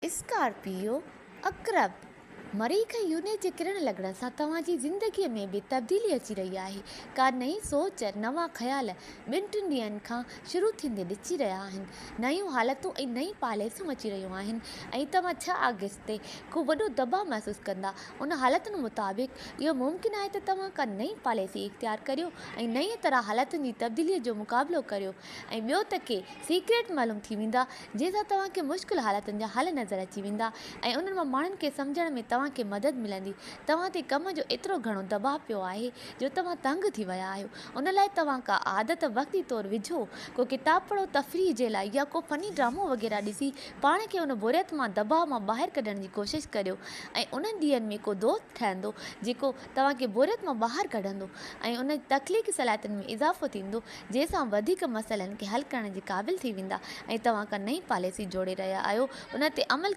Scorpio, عقرب، مريخ ۽ Uranus جي ڪرڻ لڳڻ سان توهان جي زندگيء ۾ به تبديلي اچي رهي آهي. ڪا نئين سوچ، نوان خيال ٻن ٽن ڏينهن کان شروع ٿيندي ڏسجي رهيا آهن. نيون حالتون ۽ نئين پاليسيون اچي رهيون آهن ۽ توهان ڇهه آگسٽ تي ڪو وڏو دٻاء محسوس ڪندا. ان حالتن مطابق اهو ممڪن آهي ته توهان ڪا نئين پاليسي اختيار ڪريو ۽ نئين طرح حالتن جي تبديليء جو مقابلو ڪريو ۽ ٻيو ته ڪي سيڪريٽ معلوم ٿي ويندا، جنهن سان توهان کي مشڪل حالتن جا حل نظر اچي ويندا ۽ انهن مان ماڻهن کي سمجهڻ ۾ توهان کي مدد ملندي. توهان تي ڪم جو ايترو گهڻو دٻاء پيو آهي جو توهان تنگ ٿي ويا آهيو. ان لاء توهان ڪا عادت وقتي طور وجهو، ڪو ڪتاب پڙهو تفريح جي لاء يا ڪو فني ڊرامو وغيره ڏسي پاڻ کي ان بوريت مان دٻاء مان ٻاهر ڪڍڻ جي ڪوشش ڪريو ۽ انهن ڏينهن ۾ ڪو دوست ٺهندو جيڪو توهان کي بوريت مان ٻاهر ڪڍندو ۽ ان جي تخليقي صلاحيتن ۾ اضافو ٿيندو جنهن سان وڌيڪ مسئلن کي حل ڪرڻ جي قابل ٿي ويندا ۽ توهان ڪا نئين پاليسي جوڙي رهيا آهيو ان تي عمل.